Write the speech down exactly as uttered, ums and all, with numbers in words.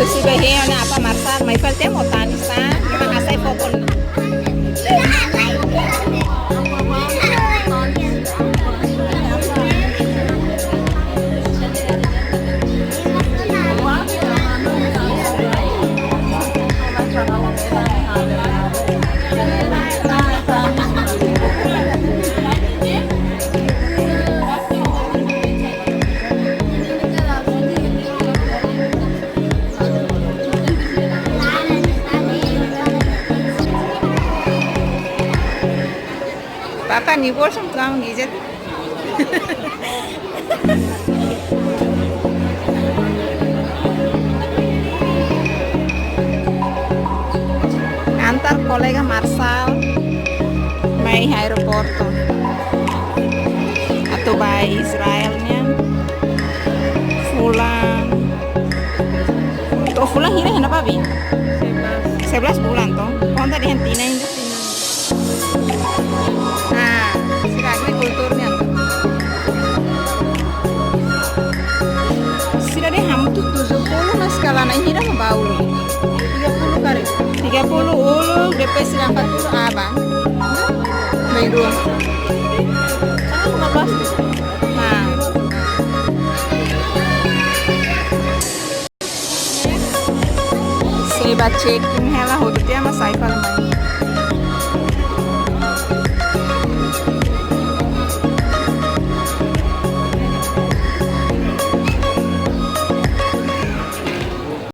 Sudah he ona apa Marsal, mai fali tiha mak tanis ta, nia mak hasai foto. Papa, nia bolsu kamu gizet. Antar kolega Marsal mai aeroportu. Atu ba Israel nian. Fulan. To'o fulan hira ona, Papi? Sebelas bulan, to'o. Konta dehan tinan ida. Ah, sira agrikultór nian. Sira dehan hamutuk tujuh puluh, mas kala na'in hira mak ba uluk? Tiga puluh karik. Tiga puluh uluk, depois sira empat puluh aban. Bainrua. Kan lima belas. Ah. Sei ba check-in hela, hotu tiha mak sai fali mai.